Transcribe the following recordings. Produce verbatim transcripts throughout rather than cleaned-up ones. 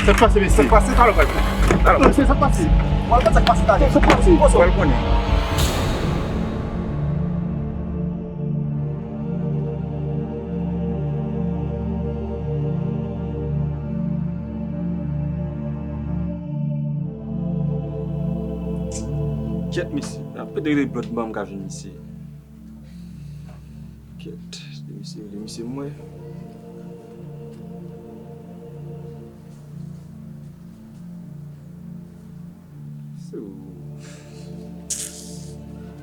Sa k pase, mesye? Sa k pase, talè w pral konn. Talè w pral konn. Mesye, sa k pase? W pral konn sa k pase, talè. Sa k pase? Ou pral konnen. Kyèt, mesye. N ap pede rele blòd ban m ka jwenn misye. Kyèt, de misye, de misye mwen. Se ou.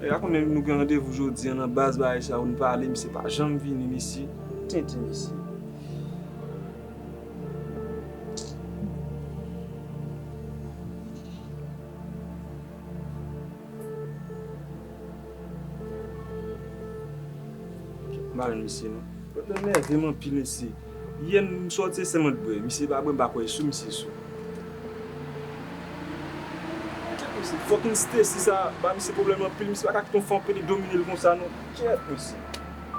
E a konnen nou gen randevou jodi a nan baz bagay sa, ou n pale, misye pa janm vini, misye. Tenten, misye. M pa jwenn misye non. Lòt la nève m anpil, mesye. Yè m sòti sèlman bwè. Misye pa bwè, m pa kwè sou misye sou. Kèt mesye, fucking Stacy sa ba misye pwoblèm anpil, misye pa ka kite yon fanm pede domine l konsa non. Kèt mesye.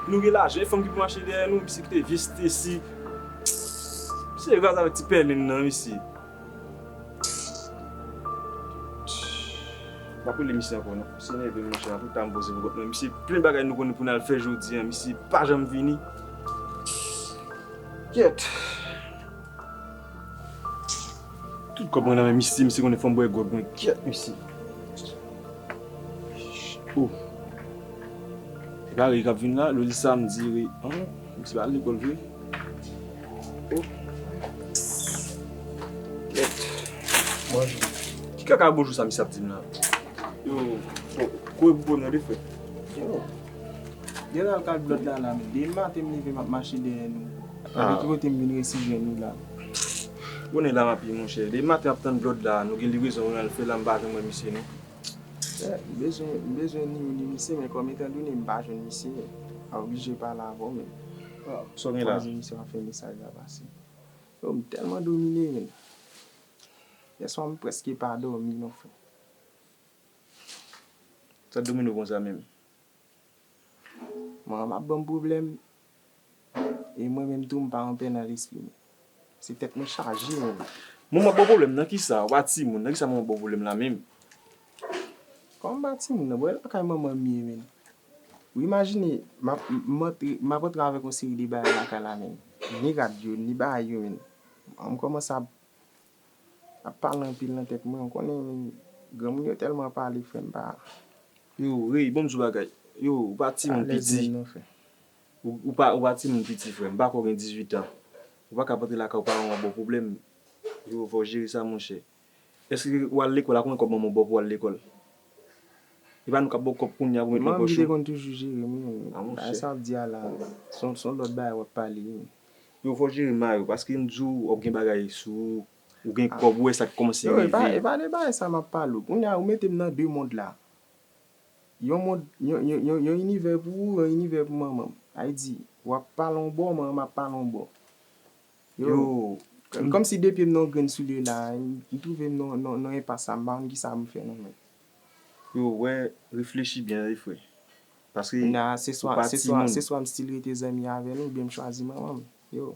Nou gen lajan, e fanm ki pou mache dèyè nou, misye kite vye Stacy. Misye raze avèk ti pèlen nan, mesye. M ap rele misye ankò non. Misye nève m, monchè, m ap rete m poze pou kont mwen. Misye plen bagay nou konnen pou n al fè jodi a, misye pa janm vini. Kyèt. Tout kòb mwen nan men misye, misye konnen fò m bwè gwòg mwen. Kyèt, misye. Oh. E pa wi k ap vin la, lodi samdi wi. An, misye pa al lekòl vre. Oh. Kyèt. Bonjou. Ki kaka bonjou sa misye ap di m la? Yo, bon, kouri pou bonè wi, frè. Yo. Gen nan kal blòd la la, men. Depi maten m leve, m ap mache dèyè nou. Ah. Epi ki kote m vin resi jwenn nou la? Konnen la m ap ye, monchè. Depi maten m ap tann blòd la, nou gen livrezon nou al fè la, m pa janm wè misye non. Eh, m bezwen, m bezwen ni ou ni misye, men kòm etandone m pa jwenn misye, m oblije pale avè w, men. Sa w gen la? Fò m jwenn misye, m ap fè mesaj la pase. Yo, m tèlman domine, men. Yèswa, m prèske pa dòmi, non, frè. Sa domine w konsa menm? Manman m ap ban m pwoblèm. E mwen menm tou, m pa anpè nan lespri m. Se tèt mwen chaje, menm. Manman w ba w pwoblèm nan kisa? Ou pa timoun, nan kisa manman w ba w pwoblèm la menm? Kòman m pa timoun nan? Bon, e lakay manman m ye, menm. Ou imajine, m ap, m antre, m ap antre avèk yon seri de bagay lakay la, menm. Ni rad yo, ni bagay yo, menm. M kòmanse ap ap pale anpil nan tèt mwen, ou konnen, granmoun yo tèlman pale, frè m, pa. Yo, Ray, bon m di w bagay. Yo, ou pa timoun piti. Ou, ou pa, ou pa timoun piti, frè m. M pa kwè w gen dizuit an. Ou pa ka antre lakay ou paran w ap ba w pwoblèm. Yo, fò w jere sa, monchè. Èske w al lekòl la, konbyen kòb manman w ba w pou w al lekòl? E pa nou k ap ba w kòb kounye a pou w met nan pòch ou? Manman m te konn toujou jere m, wi. Ah, monchè. Bagay sa w ap di a la, se yon, se yon lòt bagay w ap pale, wi. Yo, fò w jere may ou, paske m di w, w ap gen bagay sou ou. Ou gen kòb, ou wè sa k kòmanse rive. Yo, e pa, e pa de bagay sa m ap pale w. Kounye a, ou mete m nan de mond la. Yon mond, yon, yon, yon, yon inivè pou ou, yon inivè pou manman m. Sa vle di, w ap pale yon bò, manman m ap pale yon bò. Yo, kòm, kòmsi de pye m nan yon grenn soulye la, m, m twouve m nan, nan, nan enpas sa, m pa konn kisa pou m fè non, men. Yo, wè, reflechi byen, wi, frè. Paske ou pa timoun. Kounye a, se swa, se swa, se swa m still rete zanmi avè l, oubyen m chwazi manman m. Yo.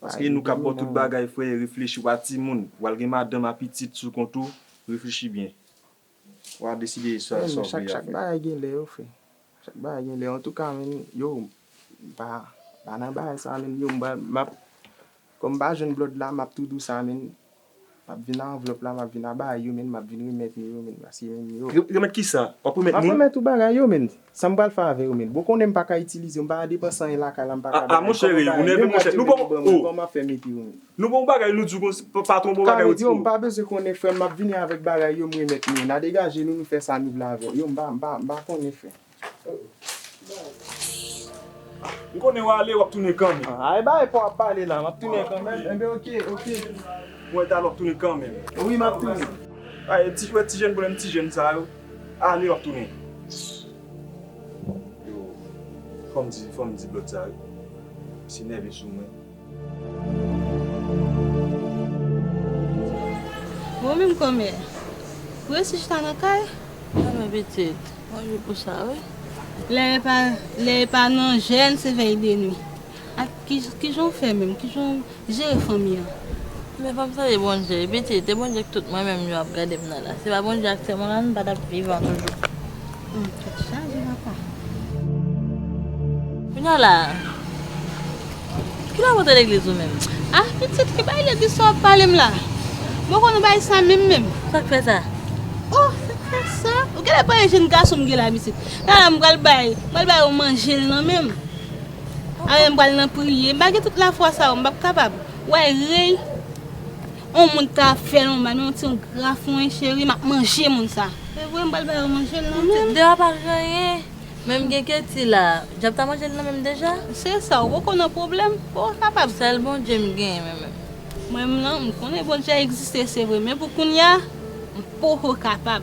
Paske nou k ap ba w tout bagay, frè, reflechi, w pa timoun. W al gen madanm a pitit sou kont ou, reflechi byen. W a deside sa, sa w vle a, frè. Chak bagay gen lè yo, frè. Chak bagay gen lè. Antouka, menn, yo, m pa, pa nan bagay sa, menn, yo, m pa, m ap, kòm m pa jwenn blòd la, m ap tou dou sa, menn. M ap vin a anvlòp la, m ap vin a bagay yo, menn, m ap vin remèt nou yo, menn, paske, menn, yo. Re-, remèt kisa? W ap remèt moun? M ap remèt ou bagay yo, menn. Sa m pral fè avè yo, menn? Bon, konnen m pa ka itilize yo, m pa ka depanse anyen lakay la, m pa ka bay. A, a, monchè, ou nève, monchè. Nou bon, oh. Kòman m ap fè mete yo, menn? Nou bon bagay, nou di w konsa, patwon bon bagay, ou di, oh, m pa bezwen konnen, frè m, m ap vini avèk bagay yo, m remèt nou. N a degaje nou, nou fè sa nou vle avè yo. Yo, m pa, m pa, m pa konnen, frè. M konnen w ale, w ap tounen kanmenm. Ah, e ba e pa w ap pale la, m ap tounen kanmenm. Enben, oke, oke. Mwen talè w ap tounen kanmenm. Wi, m ap tounen. Ay, ti, wè ti jèn, pwoblèm ti jèn sa yo. Ale, w ap tounen. Yo, fò m di, fò m di blòd sa yo. Misye nève sou mwen. Bon, menm kòmè, ou resi chita nan kay? Mwen pitit, mwen jwe pou sa, wi. Lè e pa, lè e pa nan jèn, se vèy de nwi. Ak ki, kijan w fè menm? Kijan w jere fanmi an? Men fò m salye Bondye, pitit, e Bondye k tout mwen menm yo ap gade m nan la. Se pa Bondye ak sè mwen la, m pa t ap vivan toujou. Hmm, tèt chaje, papa. Kounye a la, kilè w ap antre legliz ou menm? Ah, pitit, ki bay legliz sa w ap pale m la? Mwen konn bay sa menm menm. Sa k fè sa? Oh, sa k fè sa? Ou genlè pa yon jèn gason m gen la, pitit. La, la, m pral bay, m pral bay ou manje l nan menm. Awen, m pral nan priye. M pa gen tout lafwa sa yo, m p ap kapab. Wè, rèy, on moun ta fè l on mal, men on ti yon grafon, wi, cheri, m ap manje moun sa. Se vre, m pral bay ou manje l nan menm. Dewa pa gen anyen. Men m gen Keti la. Dyab ta manje l nan menm deja? Se sa, ou poko nan pwoblèm, ou poko kapab. Sèl Bondye m genyen, men menm. Mwen menm nan, m konnen Bondye egziste, se vre, men pou kounye a, m poko kapab.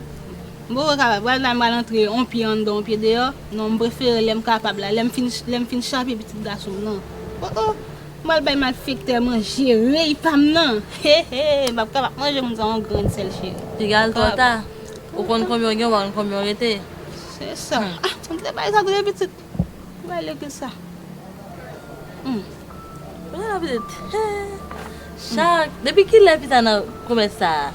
M poko kapab. Pral la, m pral antre on pye anndan, on pye deyò. Non, m prefere lè m kapab la, lè m fin, lè m fin chape pitit gason m nan. Oh, oh. M pral bay malfektè manje rèy pa m nan. He, he, m p ap kapab manje moun sa yon grenn sèl, cheri. Piga l twò ta. Ou konn konbyen w gen, ou pa konn konbyen w rete. Se sa. Ah, m te bay sa tou, pitit. Bay legliz sa. Hmm. Kounye a la pitit. Chak, depi kilè pitit sa nan komès sa a?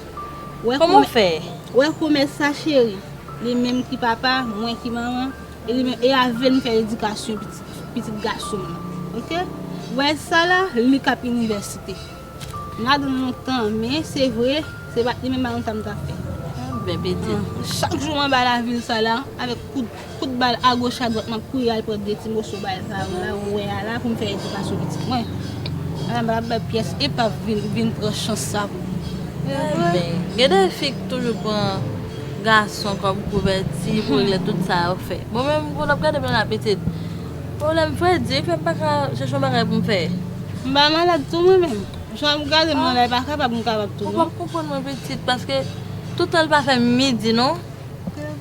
Kòman w fè? Wè komès sa, cheri. Li menm ki papa, mwen ki manman. E li menm, e avè l m fè edikasyon pitit, pitit gason m nan. Oke? Wè sa la, li k ap inivèsite. M ladan l lontan, men se vre, se pa t li menm pa konn sa m t ap fè. Byen pitit. Ah, chak jou m anba lavil sa la, avèk kout, kout bal agoch adwat, m ap kouri al pran de ti moso bal sa yo la, ou wè a la, pou m fè edikasyon pitit mwen. Ala m ap bay pyès epav vin, vin pran chans sa pou mwen. Ebyen, gen de fi k toujou pran gason kòm kouvèti pou regle tout sa yo fè. Bon, men m konn ap gade m nan la pitit. Pwoblèm fredi fè m pa ka chèche yon bagay pou m fè. M pa malad tou mwen menm. Jan w ap gade m nan la, e pa kapab m kapab tou non. Ou p ap konprann mwen pitit, paske toutan l pa fè midi non.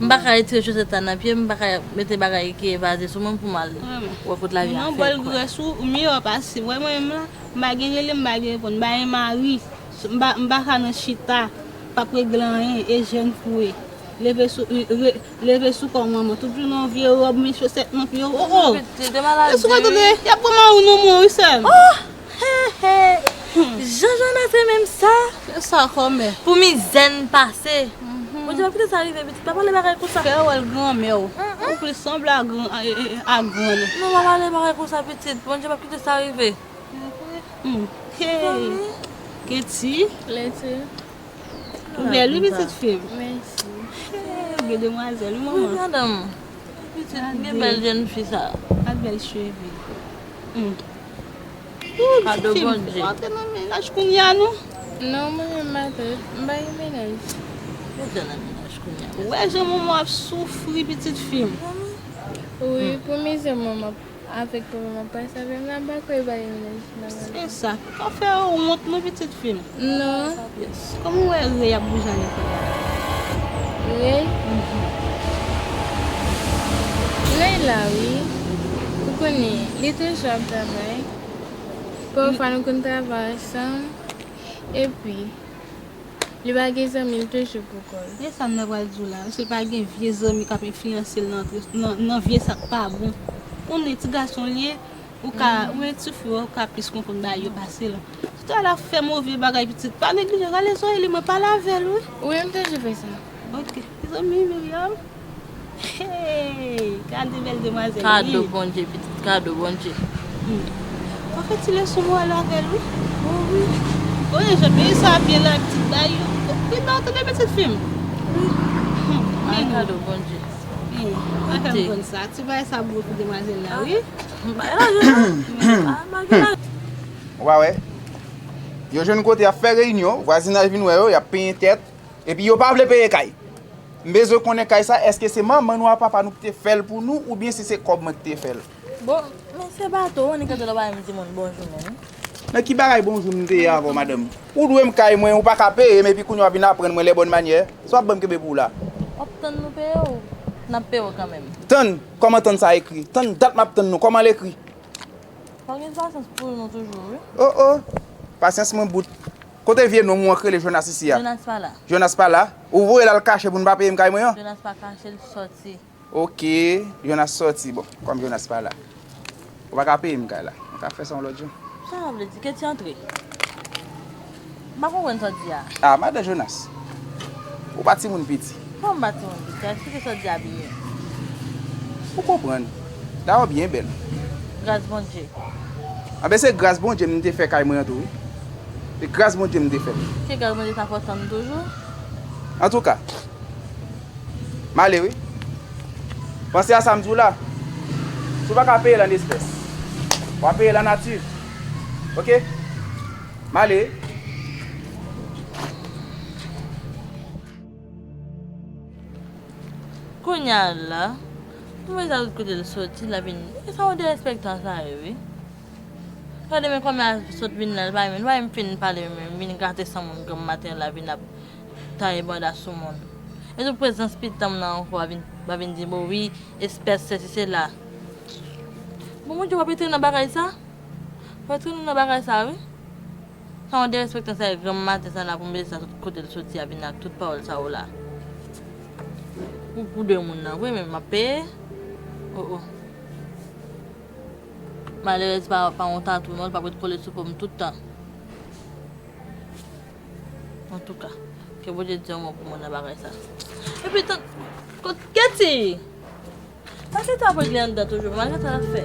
M pa ka retire chosèt sa nan pye m, m pa ka mete bagay ki evaze sou mwen pou m al wè kot lavi a fè kwè. Non, bòl grès ou, ou miyò pase. Wè mwen menm la, m pa gen rele, m pa gen reponn, m pa gen mari. M pa, m pa ka nan chita, p ap regle anyen, e jèn foure. Leve sou, re, leve sou kò manman, tout jounen yon vye wòb, men chosèt nan pye w. Oh, oh. Pitit, de maladi. E sou konn tande, y ap pran mari w nan men w, wi, sè m. Oh, he, he. Jan Jonas renmen m sa. Se sa, kòmè. Pou mizè n pase. Bondye, p ap kite sa rive, pitit. Pa pale bagay konsa. Fè wòl granmè w. Ou plis sanble a gran, a, a, a grann. Non, pa pale bagay konsa, pitit. Bondye, p ap kite sa rive. Hmm. Hey. Keti. Leti. Ou bèl wi pitit fi m. Mèsi. Hey, ou gen demwazèl wi manman. Wi madanm. Pitit, gen bèl jèn fi sa. Gad bèl cheve. Hmm. Ou pitit fi m, ou antre nan mennaj kounye a non? Non, mwen menm m pa gen mennaj. Ou antre nan mennaj kounye a. Ou wè jan manman ap soufri pitit fi m. Wi, pou mizè manman avèk papa m ap pase avè m la, m pa kwè yo ba yo mennaj nan mwen. Se sa. Ou pa fè yo wont non pitit fi m. Non. Kòman w wè rèy ap bouje ale kounye a? Rèy? Rèy la wi. Ou konnen, li toujou ap travay. Pafwa nou konn travay ansanm. Epi, li pa gen zanmi, li toujou pou kò l. E sa m nan pral di w la, si l pa gen vye zanmi k ap enfliyanse l nan, nan, nan vye sa k pa bon. Konnen ti gason l ye, ou ka, ou menm ti fi w, ou ka plis konprann bagay yo pase l. Si w ta al ap fè move bagay pitit, pa neglije rale zòrèy li, mwen pale avè l wi. Wi, m toujou fè sa. Oke, mezanmi, Miriam. Hey, gade bèl demwazèl. Kado Bondye, pitit, kado Bondye. Hmm. Ou fè ti leson mwen avè l wi. Oh wi. Konnen jan peyi sa ap ye la, pitit bagay yo. Wi, non, tande pitit fi m. Wi. Hmm. Ay, kado Bondye. Hmm. Mwen fè m konn sa. Ti bagay sa bon pou demwazèl la wi. Bagay la jwenn. Bagay la. Ou pa wè? Yo jwenn kote y ap fè reyinyon, vwazinaj vin wè yo, y ap penyen tèt. Epi yo pa vle peye kay. M bezwen konnen kay sa, èske se manman nou a papa nou ki te fè l pou nou, oubyen si se kòb mwen ki te fè l? Bon, men se bato, ou annik antre la w pa menm di moun bonjou menm. Nan ki bagay bonjou m te ye avè w, madanm? Ou dwe m kay mwen, ou pa ka peye m, epi kounye a w ap vin aprann mwen les bonnes manières. Sa w ap ban m kenbe pou w la? W ap tann nou peye w, n ap peye w kanmenm. Tann? Kòman tann sa ekri? Tann dat m ap tann nou, kòman l ekri? Fò w gen pasyans pou nou toujou, wi. Oh, oh. Pasyans mwen bout. Kote vye nonm ou an k rele Jonas isi a? Jonas pa la. Jonas pa la? Ou voye l al kache pou n pa peye m kay mwen an? Jonas pa kache, l sòti. Oke, Jonas sòti. Bon, kòm Jonas pa la, ou pa ka peye m kay la. Ou ka fè sa yon lòt jan. Sa vle di, Keti antre. M pa konprann sa w di a. Ah, madan Jonas, ou pa timoun piti. Kòman m pa timoun piti? Eksplike sa w di a byen. Ou konprann. Dayè w byen bèl. Gras Bondye. Anben, se gras Bondye m te fè kay mwen an tou, wi. Se gras Bondye m te fè. Ke gras Bondye sa fè w tann toujou? Antouka, m ale, wi. Panse a sa m di w la. Si w pa ka peye l an espès, w a peye l an nati. Oke? M ale. Kounye a la, pou mwen sa tout kote l soti, l ap vin. E sa yon derespektan sa ye, wi. Gade men kòman l sot vin la, l pa menm, l pa menm fin pale, men vin gate san moun granm maten la, vin ap taye banda sou moun. E tou prezans pitit an m nan ankò, a vin, va vin di, bon, wi, espès, sesi, sela. Bon, Bondye, w ap rete nan bagay sa? W ap rete nan bagay sa, wi. Sa yon derespektan sa, e granm maten sa la pou m bezwen sa sot kote l soti a vin ak tout pawòl sa yo la. Ou pou de moun nan vre, men m ap peye. Oh, oh. Malerèz pa, pa yon tatou non, l p ap ret kole sou po m tout tan. Antouka, ke Bondye di yon mo pou mwen nan bagay sa. Epi tan, kot, Katie! Pase ta regle anndan toujou, malgre sa l ap fè.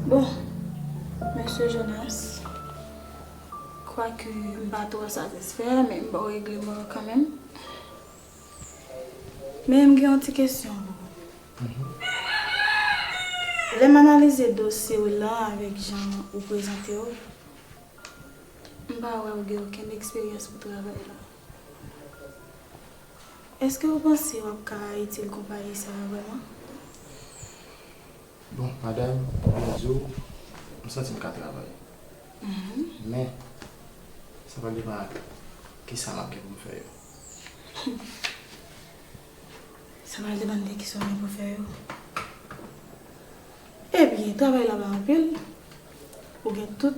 Bon, mesye Jonas, kwake m pa twò satisfè, men m ba w regleman an kanmenm. Men m gen yon ti kesyon pou ou. Lè m analize dosye w lan avèk jan ou prezante w, m pa wè ou gen okenn eksperyans pou travay la. Èske ou panse w ap ka itil konpayi sa a vrèman? Bon, madanm, pou m di w, m santi m ka travay. Men, sa pral depann ak kisa m ap gen pou m fè yo. Sa pral depann de kisa w gen pou fè yo. Ebyen, travay la pa anpil. Ou gen tout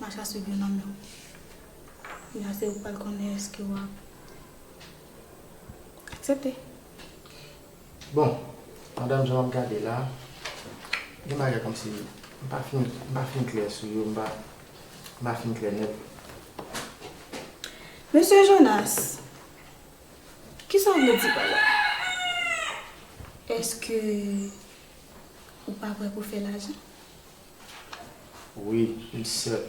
mach a swiv yo nan men w. Kounye a se ou k pral konnen èske w ap aksepte. Bon, madanm, jan m ap gade la, gen bagay kòmsi m pa fin, m pa fin klè sou yo, m pa, m pa fin klè nèt. Mesye Jonas, kisa w vle di pa la? Èske ou pa prè pou fè lajan? Wi, m sèt,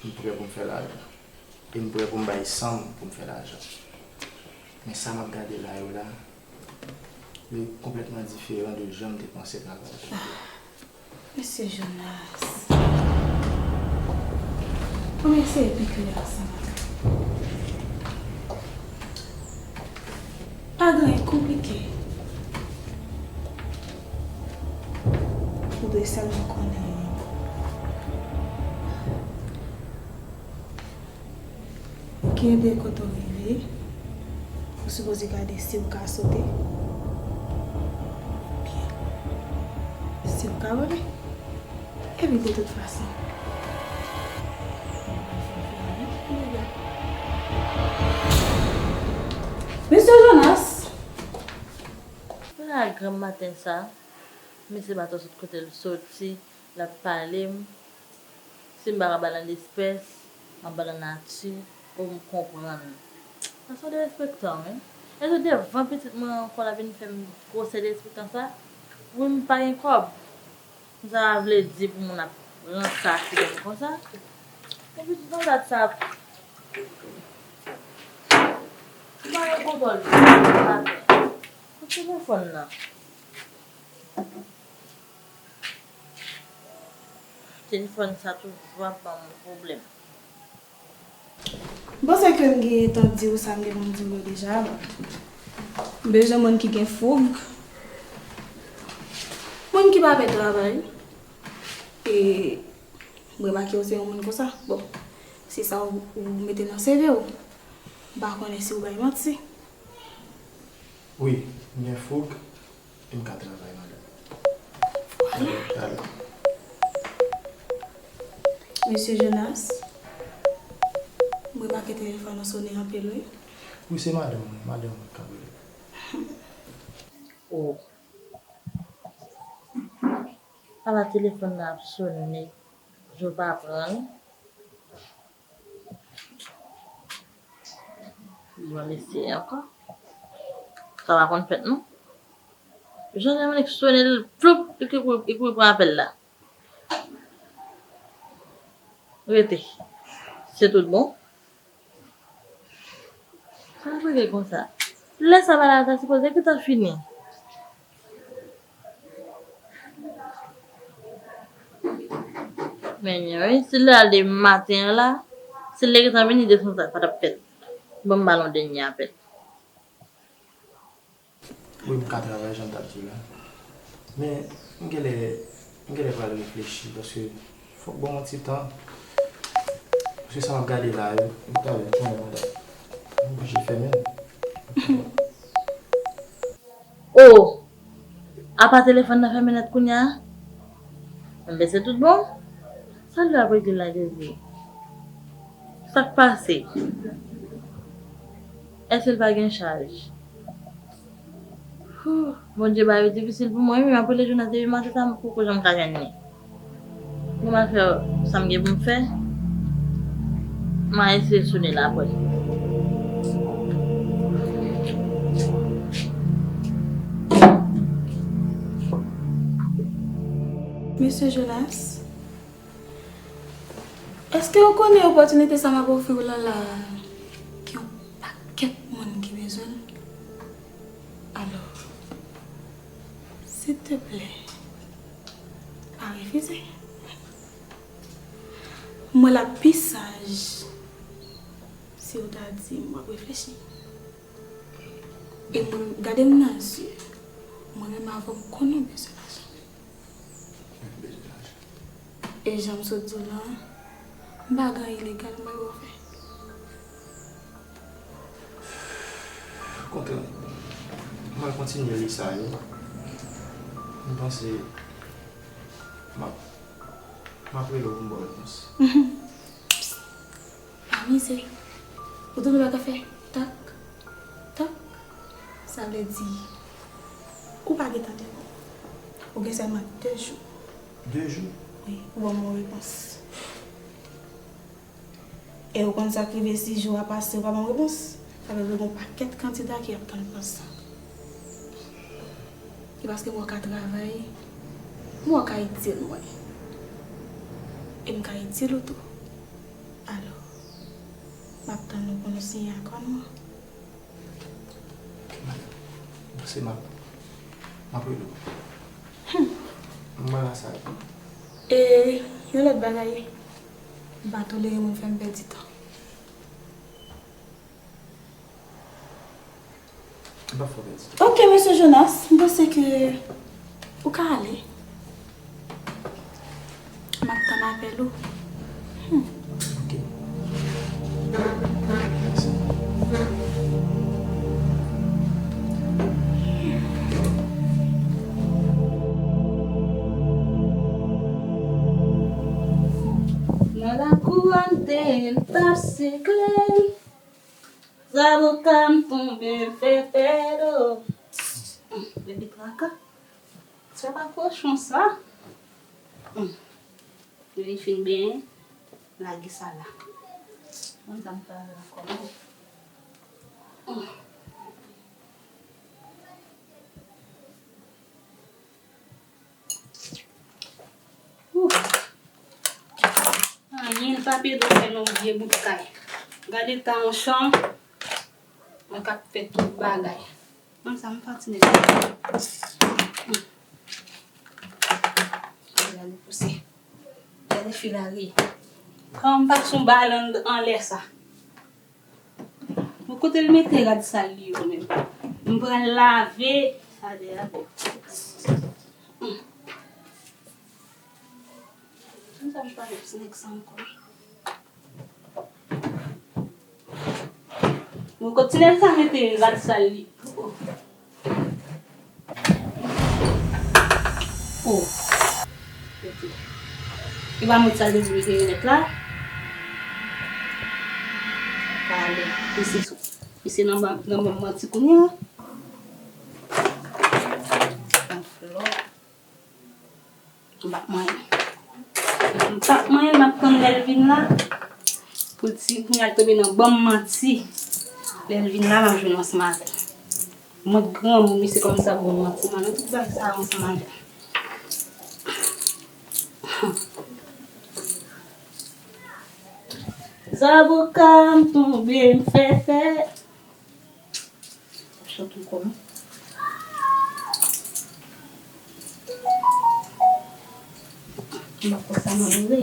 m prè pou m fè lajan. E m prè pou m bay san m pou m fè lajan. Men sa m ap gade la yo la, yo konplètman diferan de jan m te panse travay la te ye. Mesye Jonas. Ann eseye pi klè ansanm avè m. Pa gen anyen konplike. Ou dwe sèlman konnen kenbe kote w rive. Ou sipoze gade si w ka sote. Oubyen si w ka vole. Epi de tout fason, Mesye Jonas! Kounye a granm maten sa, mesye pa t sot kote l soti, l ap pale m. Si m pa ka ba l an espès, m ap ba l an nati, pou m konprann. Sa se yon derespektan, wi. E tou devan pitit mwen ankò l ap vin fè m gwosè derespektan sa. Wi, m pa gen kòb. Sa vle di pou moun ap ranse asidèm konsa? Epi tout nan dat sa, m pa gen kontwòl sou sa. Kout telefòn nan. Telefòn sa toujou ap ban m pwoblèm. M panse ke m gentan di w sa m te konn di w yo deja. M bezwen moun ki gen foug, moun ki pa pè travay. E m remake w se yon moun konsa. Bon, se sa w, ou mete nan C V w. M pa konnen si w bay manti. Wi, m gen foug. M ka travay, madanm. Vwala. Talè. Mesye Jonas, m remake telefòn ou sone anpil, wi. Wi, se madanm mwen, madanm mwen k ap rele. Oh. Ala telefòn nan ap sonnen, Joe pa pran l. Bon, mesye ankò. Sa pa konn fèt, non. Jan lè moun sonnen l, floup, li kouri, li kouri pran apèl la. Rete. Se tout bon? Sa ap regle konsa. Lè sa pale a ta sipoze gentan fini. Men, wi, si l al de maten an la, si l te gentan vini, de san sa pa t ap fèt. Ban m ba l yon dènye apèl. Wi, m ka travay jan m t ap di w la. Men, m genlè, m genlè pral reflechi, paske fòk ban m yon ti tan. Paske sa m ap gade la yo, m travay jounen pandan. M oblije fèmen l. O! Apa telefòn nan fèmen nèt kounye a? Enben, se tout bon. Sa l ap regle la, Jezi? Sa k pase? Èske l pa gen chaj? Hoo, Bondye ba yo difisil pou mwen, wi, m ap rele Jonas depi maten sa, m poko janm ka jwenn li. Bon, m al fè sa m gen pou m fè. M a eseye sonnen l apre. Mesye Jonas, èske w konnen opòtinite sa m ap ofri w lan la, gen yon pakèt moun ki bezwen l? Alò, silteplè, pa refize. Mwen l ap pi saj si w ta di m w ap reflechi. E mwen, gade m nan zye. Mwen menm avè w, m konnen w bezwen lajan. M bezwen lajan. E jan m sot di w lan, m pa gen anyen ilegal mwen wè w fè. Kontrè, m pral kontinye li sa yo. M panse m ap, m ap rele w pou m ba w repons. Amize. Ou tande bagay fè tak, tak. Sa vle di, ou pa gen tan devan. Ou gen sèlman de jou. De jou? Wi, pou ban m yon repons. E ou konn sa k rive si jou a pase, ou pa ban m repons? Sa vle di, gen yon pakèt kandida ki ap tann pòs sa. E paske m wè w ka travay, m wè w ka itil mwen. E m ka itil ou tou. Alò, m ap tann ou pou nou siyen akò nou an. Ok, madanm. Bon, se m ap, m ap rele w. Hmm. Mwen la sa. E yon lòt bagay, m pa tolere moun fè m pèdi tan. M p ap fè w pèdi tan. Ok, mesye Jonas, m panse ke ou ka ale. M ap tann apèl ou. Hmm. Ok. Mèsi. Nan lakou a m te pase klè. Zaboka m tonbe fè pèdo. Bebe traka. Se pa kochon sa. Lè li fin benyen, lage sa la. Mwen sa m fè la kòman. Anyen pa pede fè nan yon vye bout kay. Gade ta yon chanm, mwen k ap fè tout bagay. Mwen sa m fati nèt. Gade pouse. Gade fi la ri. Kòm m pa sou balan anlè sa. Bon, kote l mete rad sal li yo menm? M pral lave. Gade a bon. Konsa m pa wè ti nèg sa ankò. Bon, kote ti nèg sa mete rad sal li? Oh. Oh. E pa mwen sa te di mete linèt la. Pale. Misye sou, misye nan ban, nan ban manti kounye a. An flò. M Mwen. M p ap manyen l, m ap tann lè l vin la. Pou l di, kounye a l tonbe nan ban m manti. Lè l vin la, m ap jwenn ansanm avè l. Mwen granmoun, misye kòmanse ap ban m manti. M ap nan tout bagay sa yo ansanm avè l. Zaboka m tonbe, m fè fè. Chante ankò non. M pa konn sa nan reve.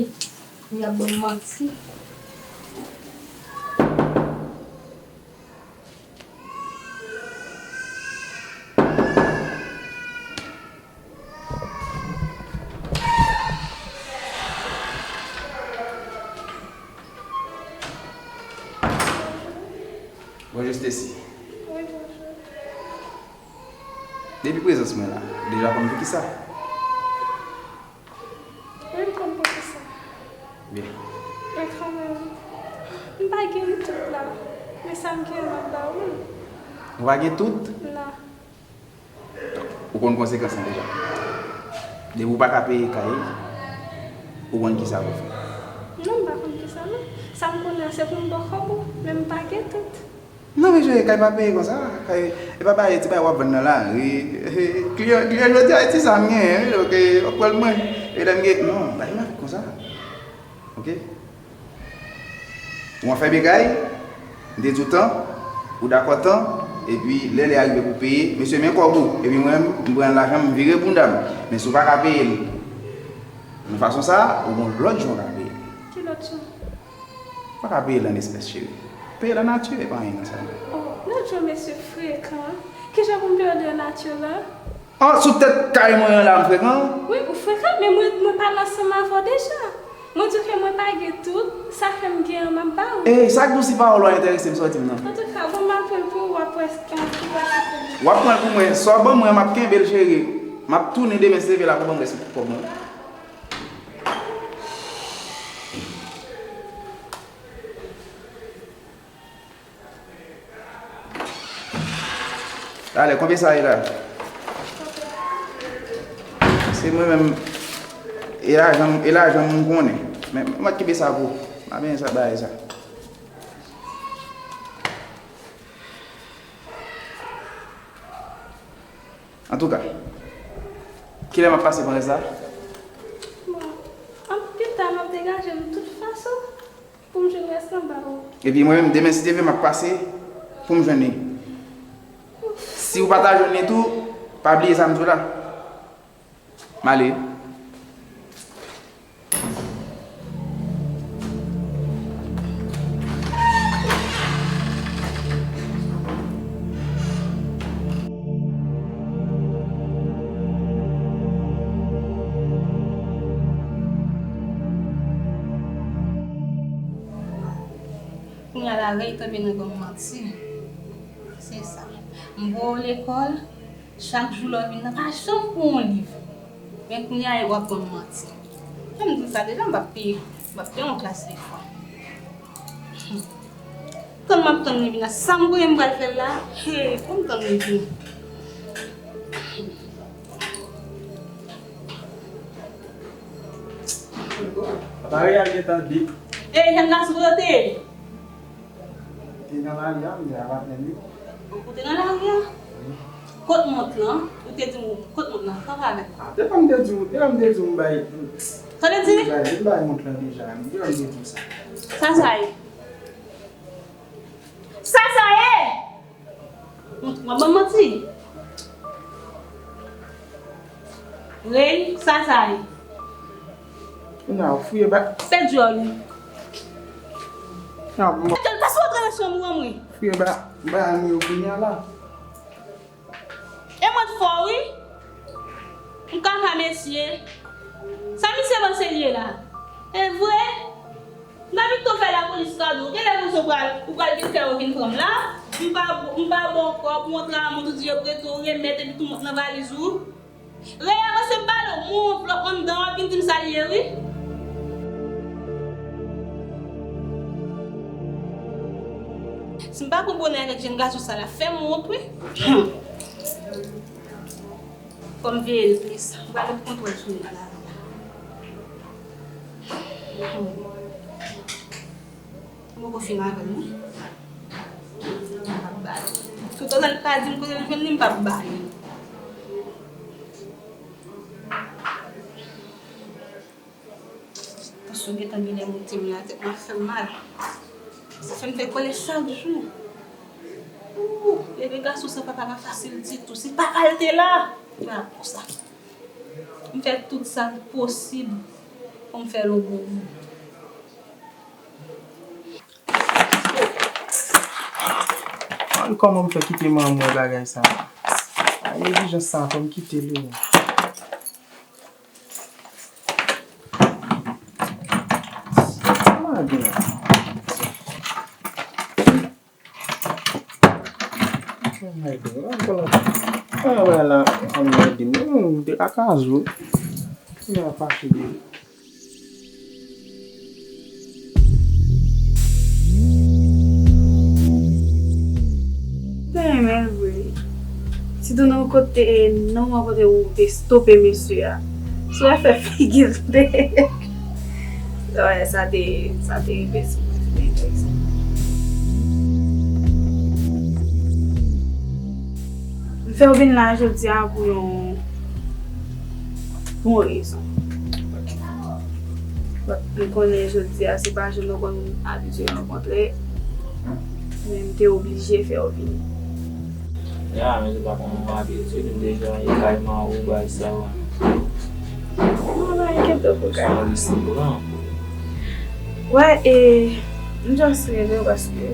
Y ap ban m manti. Bonjou Stacy. Wi, bonjou. Depi prezans mwen la, ou deja konn poukisa? Wi, m konn poukisa. Byen. Men kanmenm, m pa gen tout la. Men sa m gen an m ap ba ou l. Ou pa gen tout? Non. Ou konn konsekans lan deja. Depi ou pa ka peye kay, ou konn kisa pou fè. Non, m pa konn kisa non. Sa m konnen an se pou m ba w kòb ou, men m pa gen tout. Non, men cheri, kay pa peye konsa. Kay, e pa bay ti bay w ap vann nan lari. Kliyan, kliyan jodi a, e ti sa m genyen, wi, donk, e, w ap pran l mwen. E lè m gen, non, bagay m ap konsa. Oke? Ou an fè bagay, m te di w tan, ou dakò tan, epi lè lè a rive pou peye, mesye men kòb ou, epi mwen menm, m pran lajan m, m vire bounda m. Men si w pa ka peye l nan fason sa a, ou gon lòt jan w ka peye l. Ki lòt jan? Pa ka peye l an espès, cheri. Peye l an nati, e pa anyen nan sa non. Oh, lòt jou mesye frekan. Kijan pou m peye w de nati la? Ah, sou tèt kay mwen an la, m frekan? Wi, ou frekan, men mwen, mwen pale ansanm avè w deja. Mwen di w ke mwen pa gen tout, sa ke m gen an, m ap ba ou. Ey, sa k di w si pawòl ou a enterese m, sa w di m nan? Antouka, bon, m ap pran l pou ou, w ap wè, w ap wè sa pou ou. W ap pran l pou mwen, sa w ban mwen an, m ap kenbe l, cheri. M ap tounen demen, se leve la pou ban m rès kòb mwen. Talè, konbyen sa ye la? Se mwen menm, e lajan, e lajan m konnen. Men, mwen kenbe sa pou ou. M a benyen sa, bagay sa. Antouka, kilè m ap pase pran rès la? Bon, anpil ta m ap degaje m tout fason. Pou m jwenn rès lan ba ou. Epi mwen menm, demen si Dye vle, m ap pase pou m jwenn li. Si w pa ta jwenn li tou, pa bliye sa m di w la. M ale. Kounye a la, rèy tonbe nan ban m manti. Se sa. M voye w lekòl, chak jou lè w vin nan, pa janm pran yon liv. Men kounye a, w ap ban m manti. Lè m di w sa deja, m p ap peye, m p ap peye yon klas lekòl. Tann m ap tann li vin la. Sa m voye m pral fè l la? Hey, fò m tann li vin. Aparèy a gentan di. Hey, jèn gason, kote w te ye? Te nan lari a, m te ap atann li. Ou te nan lari a? Wi. Kot mont lan? Ou te di m kot mont lan? Sa pa avèk. Ah, depi m te di w, depi m te di w m bay. Sa te di? M bay, m bay mont lan deja. Depi m te di w sa. Sa sa ye? Sa sa ye? Mont, w ap ban m manti? Rèy, sa sa ye? Kounye a, w fouye ba. Se dyòl wi. Kounye a, m. Se dyòl, pase w antre nan chanm ou an mwen. Fouye ba, ba nou yo kounye a la. E mwen t fò wi. M kaka mesye. Sa misye panse l ye la? E vre? M ta pito fè lapolis kado. Genlè konsa w pral, ou pral vin fè yo vin pran m la. M pa, m pa ba w kòb, ou antre a mont ou di yo prete w, remèt epi tou mont nan valiz ou. Rèy avanse m pale w, m anvlòp anndan w ap vin di m sa l ye wi. Si m pa pran bonè avèk jèn gason sa la, fè m wont wi. Fò m veye l plis. M pral met kontwòl sou nèg la. Mwen poko fin avè l non. M p ap ba li. Toutotan l pa di m kote l jwenn li, m p ap ba li. Tansyon gentan genlè moute m la, tèt mwen ap fè m mal. Sa fè m fè kòlè chak jou. Ooh, leve gason san papa pa fasil ditou. Si papa l te la, li pa ap konsa. M fè tout sa k posib pou m fè l yon bon moun. An, kòman m fè kite manman mwen bagay sa? A, egzijans sa, fò m kite l wi. Sa gen la? Anmède m. An, bagay la anmède m. Hmm, m te ka kazo. Kounya fache de. Te renmen l vre. Sitou nan kote, nan moman kote ou te stope mesye a. Sou wè fè figi l te. Wè, sa te, sa te rive sou mwen, se te enteresan. M fè w vin la jodi a pou yon, pou yon rezon. But, m konnen jodi a, se pa jan nou konn abitye rankontre, men m te oblije fè w vini. Ya, men se pa konn yon abitid, m deja ye kay Mawou, bagay sa yo. Non, non, enkyete w pou kay. Se yon risk m pran. Wè, e, m just rele w paske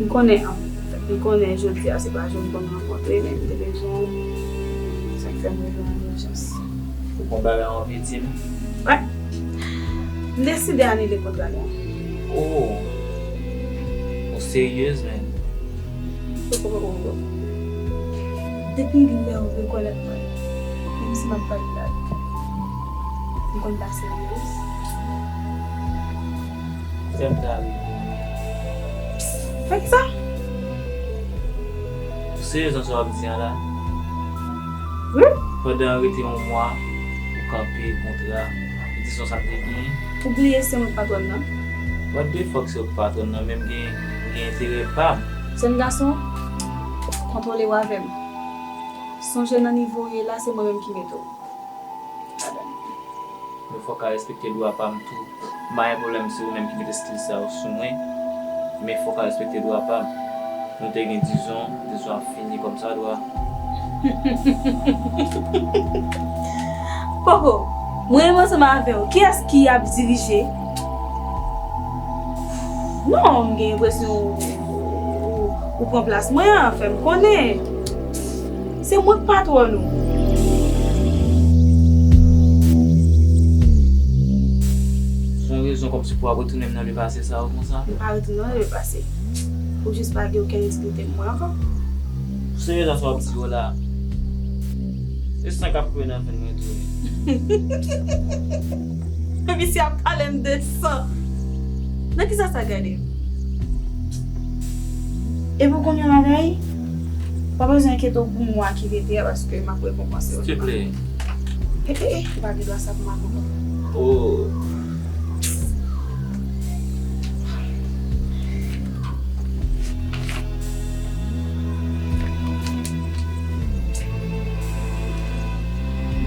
m konnen, m konnen jodi a se pa jou m konn rankontre, men m te bezwen w, sa k fè m rele w an ijans. Ou gon bagay ou anvi di m? Wè. M deside anile kontra nou an. Oh! Ou seryez, man? Poko, poko, poko. Depi lè w rekonèt mwen, menm si m ap bay blag, m konn pa seryez. Fè m ta ri. Fè kisa? Ou seryez nan sa w ap di an la? Wi. Pandan rete yon mwa, ou kanpe kontra, dizon sa m te genyen. Ou bliye se mwen k patwòn nan? What the fuck se ou k patwòn nan, men m gen, m gen enterè pa m. Jèn gason, kontwole w avè m. Sonje nan nivo w ye la, se mwen menm ki mete w. Men fò w ka respekte dwa pa m tou. M pa gen pwoblèm si ou menm ki mete stil sa yo sou mwen. Men fò w ka respekte dwa pa m. Nou te gen dizon, dizon ap fini kòmsadwa. Poko, mwen menm ansanm avè w, kiyès ki ap dirije? Non, m gen enpresyon ou, ou, ou pran plas mwen an, fè m konnen. Se mwen k patwòn ou. Se yon rezon kòmsi pou w ap retounen m nan lepase sa yo konsa? M pa retounen w nan lepase. Ou jis pa gen okenn dignite pou mwen ankò. Ou serye nan sa w ap di yo la? Se san k ap koule nan venn mwen tou wi. Misye ap pale m de san. Nan kisa sa gade m? Epi w konn yon bagay? Pa bezwen enkyete w pou mwa ki rete a, paske m ap rekonpanse w. Silteplè. E, e, e, ou pa gen dwa sa pou m ankò. Oh.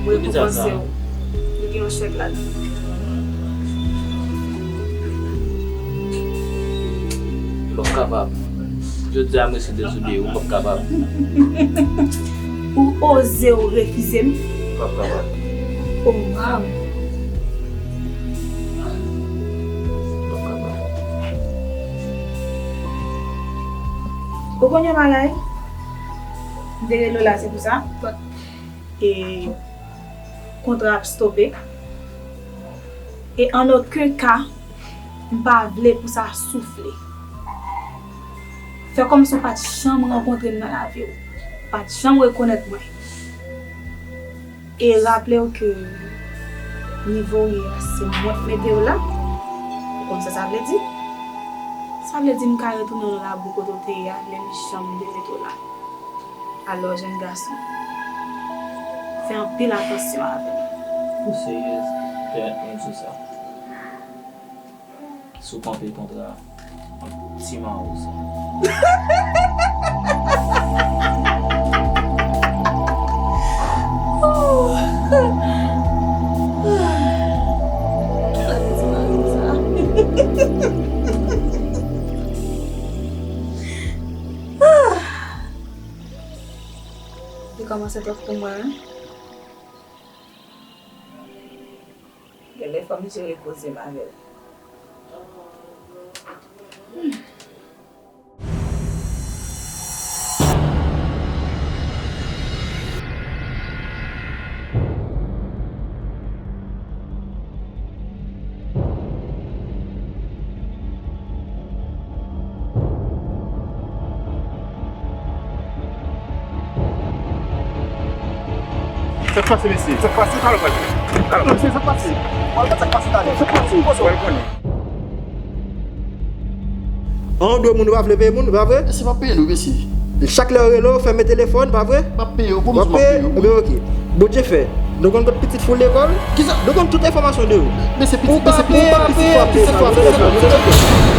Mwen rekonpanse w. Li gen yon chèk ladan. M p ap kapab. Jodi a, m resi dezobeyi w, m p ap kapab. Ou oze w refize m? M p ap kapab. Oh, waw. M p ap kapab. Ou konn yon bagay? M te rele w la, se pou sa. E kontra ap stope. E an okenn ka, m pa vle pou sa soufle. Fè kòmsi w pa t janm rankontre m nan lavi w. Pa t janm rekonèt mwen. E raple w ke nivo w ye a, se mwen k mete w la. Ou konn sa sa vle di? Sa vle di m ka retounen nan labou kote w te ye a, menm jan m te mete w la. Alò, jèn gason, fè anpil atansyon avè m. Ou seryez? Pèmèt mwen di w sa. Sou kanpe kontra an ti mawo sa. Li kòmanse twòp pou mwen, wi. Genlè fò m jere koze m avè l. Sa k pase, mesye? Sa k pase? Talè w pral konnen. Talè w pral konnen. Mesye, sa k pase? W al gad sa k pase talè. Sa k pase? Kote w al konnen? An, w dwe moun, ou pa vle peye moun, pa vre? Mesye, m ap peye nou, mesye. Chak lè yo rele w, fèmen telefòn, pa vre? M ap peye w, pwomiz w m ap peye w. W ap peye? Ebyen, oke. Bondye fè. Nou konn kot pitit fout lekòl. Kisa? Nou konn tout enfòmasyon de yo. Mesye, pitit, mesye, pitit, pitit, pitit, pitit, pitit, pitit, pitit.